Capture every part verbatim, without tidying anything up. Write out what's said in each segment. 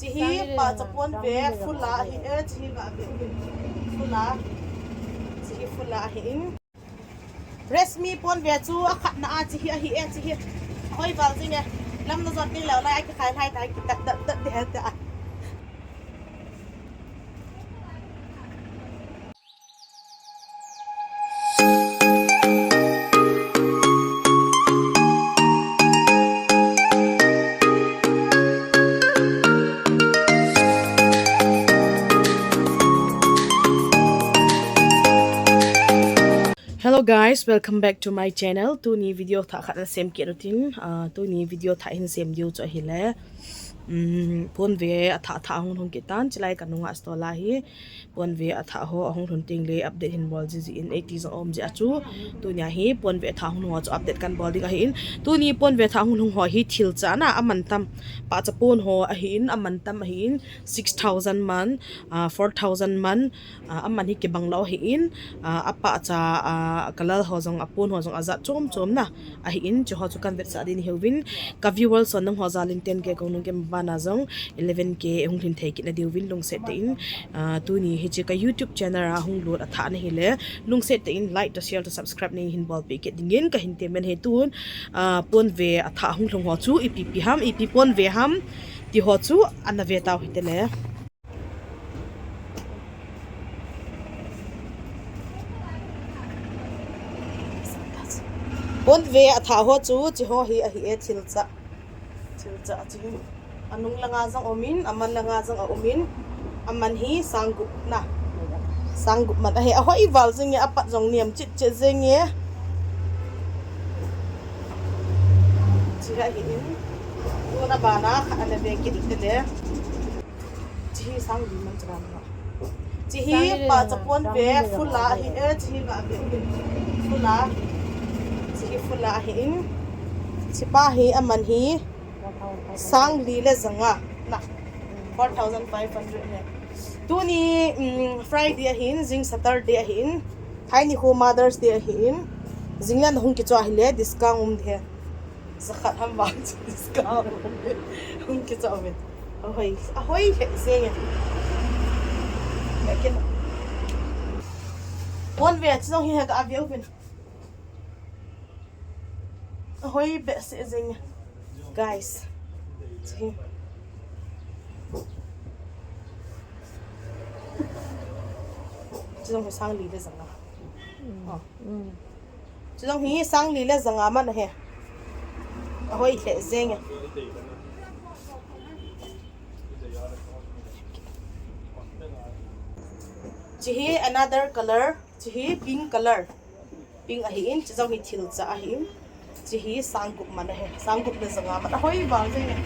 Chihi pa chapon ve full a hi e, chihi ga ve full a. Chihi full a hi in. Resmi pon ve chu akhatna a chihi ahi e, chihi. Hoi val jing e. Lam na jot ni lou lai a kikhai lai tai kitat dat dat de ta. Hello guys, welcome back to my channel. Tuni video thah khat na sem kit utin, ah, tuni video thah hin sem diu chu ahile, um, pon ve athah thah hung hung kit tan, chilai ka nunga store la hi. Pon ve athah ho ahung lhun teng le update hin bol ji ji in, eiti jong um ji a chu. Tunia hi pon ve athah hung lhung ho chu update kan bol ding ahi in. Tuni pon ve athah hung lhung ho hi thil cha na aman tam. Pa chapon ho ahi in, aman tam ahi in, six thousand man, ah, four thousand man, ah, aman hi kibang lou ahi in, ah, apa cha, ah, color ho jong, apon ho jong ajat chom chom na. Ahi in, chuho chu kan vetsah ding hiuvin, ka viewers ho nangho jal in ten K kong nung kem bana jong eleven K hung lhin thei kit na diuvin lungset tah in, ah, tuni hiche ka YouTube channel a hung lut athah na hile, lungset tah in like to share to subscribe nei hin bolpeh kit dingin kahin temin, hi tun, ah, pon ve athah hung lhung ho chu ipi pi ham, ipi pon ve ham, ti ho chu ana ve tau hite le. Pon ve athah ho chu, chiho hi ahi e, thil cha. Thil cha chi. Anung langa jong um in, aman langa jong a um in. Aman hi sang gup na. Sang gup man ahi, ahoi val jing e, apat jong niam chit chit jing e. Chi ahi in. Tuna bana kha ana ve kit te le. Chihi sang li man chana na. Chihi pa chapon ve full a hi e, chihi ga ve full a. Chihi full a hi in. Chipa hi aman hi sang li le janga na. Four thousand five hundred ne. Tuni, mm, Friday ahin, jing Saturday ahin. Haini khu Mother's Day ahin. Jing le na hung kicho ahile discount um de. Jakhat ham vang chu discount. Hung kicho ve. Ahoi, ahoi he jing e. Lekin pon ve chu jong hi he ga ve uvin. Ahoi behseh jing e. Guys. Chi. Chi jong hi sang li le janga. Oh. Chi jong hi sang li le janga man ahi. Ahoi lheh jeng e. Chi hi another color, chi hi pink color. Pink ahi in, chi jong hi thil cha ahi in. Chi hi sang gup man ahi, sang gup le janga man ahoi val jeng e.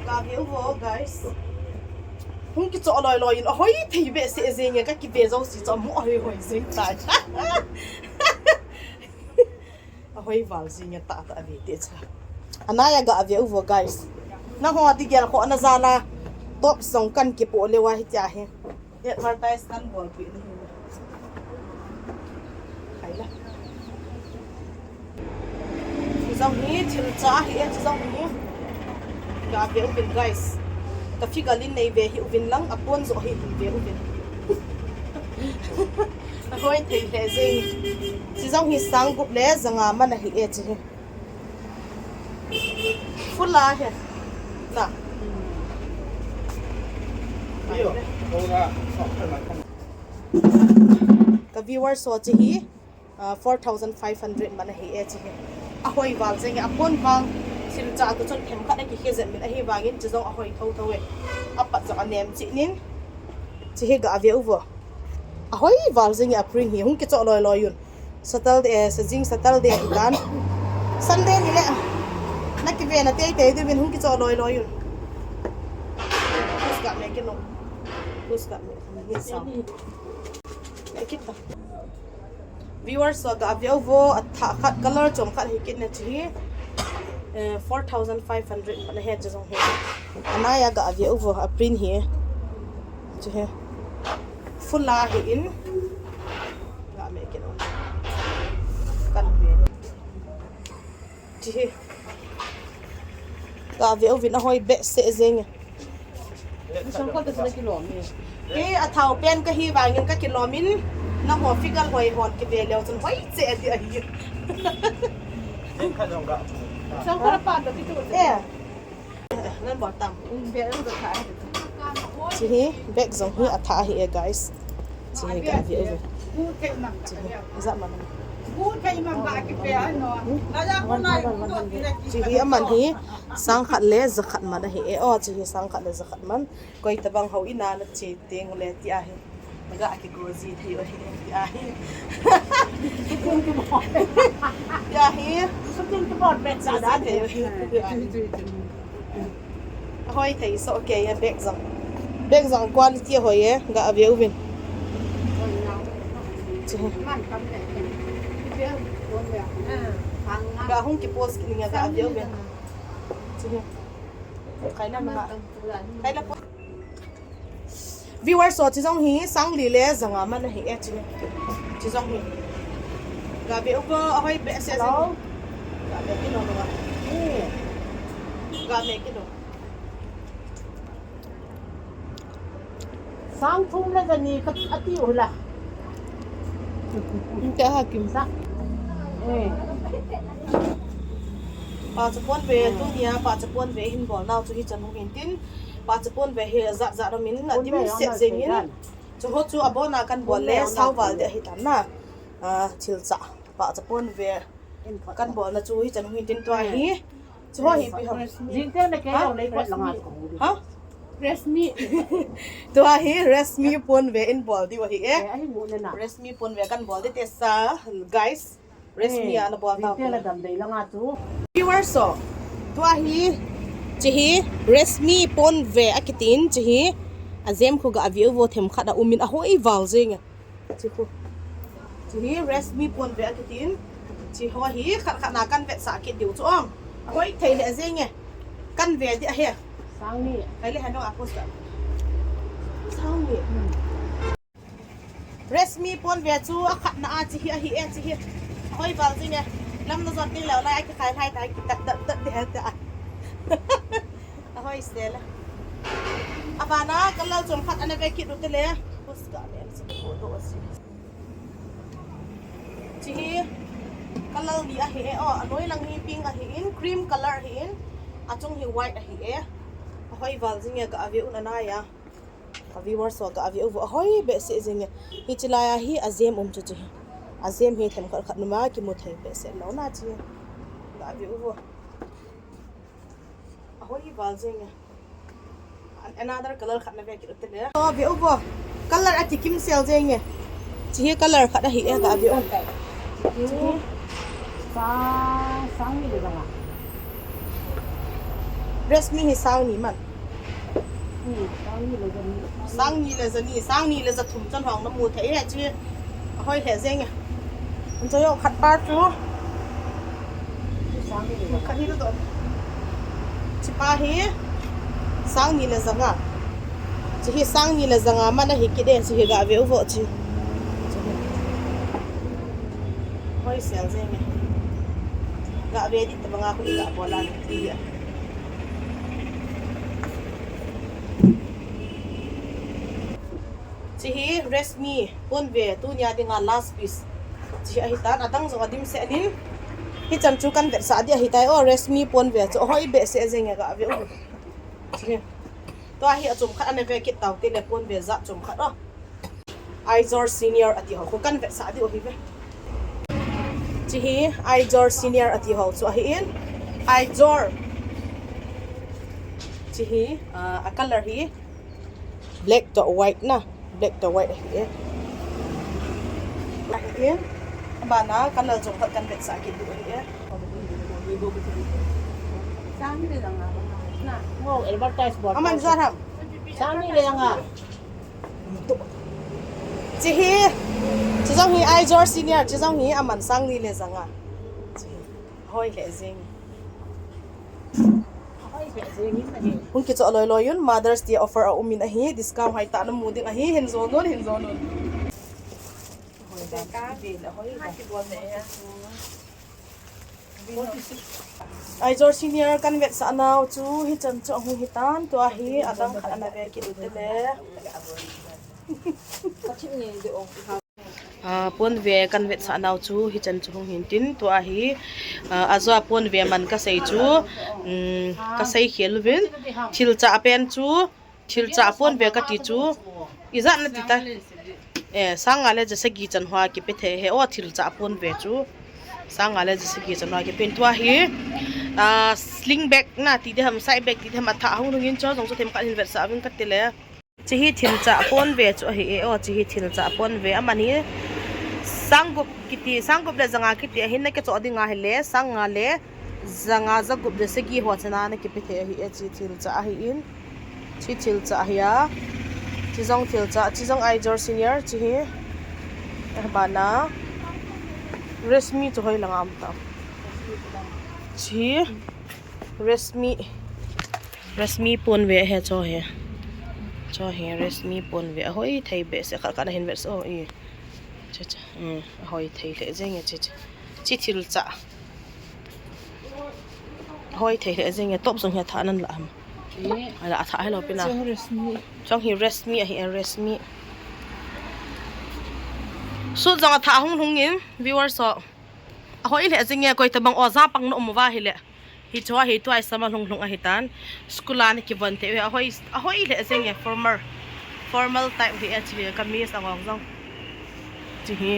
Ka ve uvo, guys. Hung kicho loi loi in ahoi thei behseh jeng e, ka kive jouse chu amu ahoi hoi jeng tai. Ahoi val jeng e, tah tah ve te cha. Anai a ga ve uvo, guys. Nangho di gel kho na jal a. Top jong kan kipo leuva hitia hi. Advertise kan bolpeh na hi. Khai la. Chi jong hi thil cha hi e, chi jong hi. Ga ve uvin, guys. Ka figure in nei ve hih uvin lang, apon jo hi hin ve uvin. Ahoi thei lheh jeng. Chi jong hi sang gup le janga man ahi e chi hi. Full a hi. Na. Ka viewers ho, chi hi, ah, four thousand five hundred man ahi e chi hi. Ahoi val jeng e, apon vang thil cha tu chun themkhat a kikhe jeng min ahi vangin chi jong ahoi tho tho e. Apat jong anem chih nin. Chi hi ga ve uvo. Ahoi val jeng e, a print hi hung kicho loi loi un. Saturday, eh, sa jing Saturday ahi tan. Sunday ni le. Na kive na tei tei diuvin hung kicho loi loi un. Puska me kino. Puska me kino. Ni sa. Me kit ta. Viewers ho ga ve uvo, athah khat color chom khat hi kit na chi hi. Eh, four thousand five hundred na he chi jong hi. Anai a ga ve uvo, a print hi. Chi hi. Full a hi in. Ga me kit o. Kan ve. Chi hi. Ga ve uvin ahoi behseh jeng e. Sangkol ta sila kilom e. Kei a thao pen kahi vangin kakilom in, nangho figure hoi hon kive leu chun hoi che ati ahi. Jing khat jong ka. Sangkol a pan ta kitu. Eh. Nan bol tam. Be ang ka. Chi hi, bag jong hi atha ahi e, guys. Chi hi ka view. Chi hi, ja man. Chi hi aman hi, sang khat le ja khat man ahi e. Oh, chi hi sang khat le ja khat man. Koi tabang houin a nache teng le ti ahi. Naga kigo ji thei u ahi ti ahi. Ti ahi. Ahoi thei soh kei e, bag jong. Bag jong quality ahoi e, ga ve uvin. Ga hung kipost kit ninge, ga ve uvin. Chi hi. Kai na ma. Kai na po. Viewers ho, chi jong hi sang li le ja nga man ahi e, chi. Chi jong hi. Ga ve uvo, ahoi behseh jing. Ga ve kit nom uva. Ga ve kit nom. Sang thum le ja ni ka ati u la. Inte ha kim sa. Eh. Pachapon ve, tunia pachapon ve hin bol nau chu hichan hung hin tin. Pachapon ve hi ajat jat aum in, adim set jeng in. Chu ho chu abon a kan bol le, sao val ding ahi tan na. Ah, thil cha. Pachapon ve kan bol na chu hichan hung hin tin, tua hi. Chu ho hi ipi ham. Jing te na ke lo le kot langa ko. Ha? Resmi. Tua hi Resmi pon ve in bol diu ahi e. Eh, ahi mu na na. Resmi pon ve kan bol ding te sa, guys. Resmi a na bol ta. Viewers ho, tua hi, chi hi Resmi pon ve akitin, chi hi ajem khu ga ve uvo, themkhat aum in ahoi val jeng e. Chi khu. Chi hi Resmi pon ve akitin. Chi ho hi khat khat na kan vetsah kit diu chu ong. Ahoi thei le jeng e. Kan ve ding ahi. Sang ni. Kai le han dong a post. Sang ni. Resmi pon ve chu akhatna a chi hi ahi e, chi hi. Ahoi val jing e. Lam na jot ding leu lai a kikhai lai ta, kitat tat tat ding ta. Ahoi sel e. Abana color chomkhat ana ve kit u te le. Hus ka le chi ko do si. Chi hi color ni ahi e, oh, anoi lang hi pink ahi in, cream color ahi in, achung hi white ahi e. Ahoi val jing e, ga ve u na na ya. Ka viewers ho, ga ve uvo, ahoi behseh jing e. Hichi lai a hi ajem um chu chi. Ajem hi themkhat khat numa kimu thei behseh lou na chi. Ga ve uvo. Ahoi val jing e. An-, another color khat na ve kit u te le. Ga ve uvo. Color ati kimsel jing e. Chi hi color khat ahi e, ga ve u. Chi hi. Sang, sang ni le ja nga. Resmi hi sang ni man. Hmm, sang ni le ja ni. Sang ni le ja ni, sang ni le ja thum chan hong na mu thei e chi. Ahoi le jing e. An cho yo khat pa chu. Sang ni le ja. Khat ni le do. Chi pa hi. Sang ni le ja nga. Chi hi sang ni le ja nga man ahi kit e, chi hi ga ve uvo chi. Hoi sel jing e. Ga ve ding tabang a khu ga bol a ti a. Chi hi Resmi pon ve tunia dinga last piece. Chi ahi tan, adang jong adim set in. Hichan chu kan vetsah ding ahi tai o, Resmi pon ve chu ahoi behseh jing e, ga ve u. Chi hi. Tua hi achomkhat ana ve kit tau te le, pon ve jat chomkhat o. Aijor Senior ati ho khu kan vetsah diu ahi ve. Chi hi Aijor Senior ati ho chu ahi in. Aijor. Chi hi, ah, a color hi black to white na. Black to white ahi e. Ahi in. Abana color chomkhat kan vetsah kit diu ahi e. Sang ni le ja nga. Na. Wow, advertise board. Aman jat ham. Sang ni le ja nga. Chi hi, chi jong hi Aijor Senior, chi jong hi aman sang ni le ja nga. Chi hi, hoi le jing. Hung kicho loi loi un, Mother's Day offer aum in ahi, discount hoi tah na mu ding ahi, hin jo un, hin jo un. Hoi dan, hoi dan. Aizawl Senior kan vetsah nau chu hichan chu ahung hitan, tua hi adang khat ana ve kit u te le. Ah, ponve kan vetsah nau chu hichan chu hung hin tin, tua hi, ah, ajo a ponve man kasei chu, um, kasei khel uvin, thil chah pen chu, thil chah ponve kati chu, ijat nati ta. Eh, sang nga le ja sagi chan hoa kipe thei ahi, o thil chah ponve chu. Sang nga le ja sagi chan hoa kipe in tua hi, ah, sling bag nati ding ham, side bag ti ding ham, athah hung hung in chu jong chu themkhat hin vetsah uvin kati le. Chi hi thil chah ponve chu ahi e, o, chi hi thil chah ponve. Aman hi sang gup kiti, sang gup le ja nga kiti ahin, na kichoh ding ahile, sang nga le ja nga, ja gup, ja sagi ho chana na kipe thei ahi e, chi thil chah ahi in. Chi thil chah ahi a. Chi jong thil chah, chi jong Aizawl Senior, chi hi. Eh, bana. Resmi chu hoi langa um ta. Chi. Resmi. Resmi ponve ahi chu hi. Chu hi Resmi ponve, ahoi thei behseh, khat khat a hin vetsah o i. Chu chu. Um, ahoi thei lheh jeng e chu chu. Chi thil chah. Ahoi thei lheh jeng e, top jong hi athah nan la ham. Ala athah hello pina. Chu Resmi. Chu hi Resmi ahi e, Resmi. Suit jong athah hung hung in, viewers ho. Ahoi lheh jeng e, koi tabang o ja pang na um uva hile. Hi chu hi tua i sama lhung lhung ahi tan. School a na kivon thei u hi, ahoi, ahoi lheh jeng e, formal. Formal type hi e, chi kameez angong jong. Chi hi.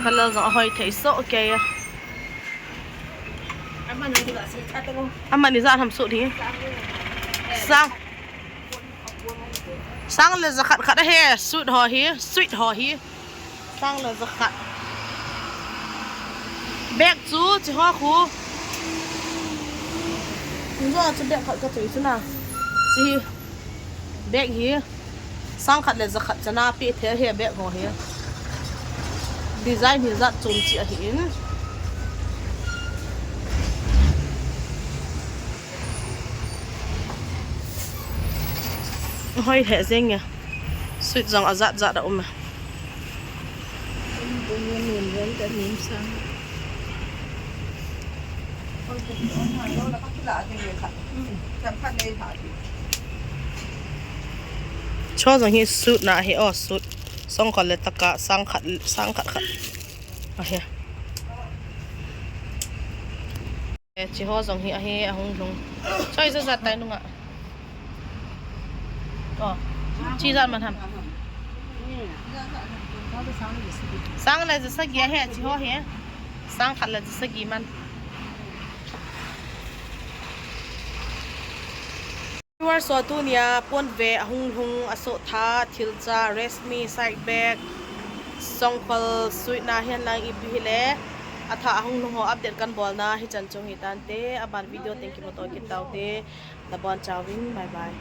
Color jong ahoi thei soh kei a. Aman ijat ham suit hi. Sang. Sang le ja khat khat ahi, suit ho hi, suit ho hi. Sang le ja khat. Bag chu, chi ho khu. Injo chu bag khat ka choi chu na. Chi hi. Bag hi. Sang khat le ja khat chana pe thei ahi bag ho hi. Design hi jat chom chi ahi in. Hoi lheh jeng e. Suit jong ajat jat a um e. Chu jong hi suit na hi, o suit. Songkhol le taka sang khat, sang khat khat. Ahi. Eh, chi ho jong hi ahi, ahung lhung. Choi ja ja tai nunga. Oh, chi ja man ham. Sang le ja sagi ahi, chi ho hi. Sang khat le ja sagi man. Viewers ho, tunia ponve ahung lhung, asoh tha, thil chah, Resmi side bag, Songkhol suit na hihen lang ipi hile, athah ahung lhung ho update kan bolna hichan chung hitante, aban video teng kimuto kit taute, nabon chauvin, bye bye.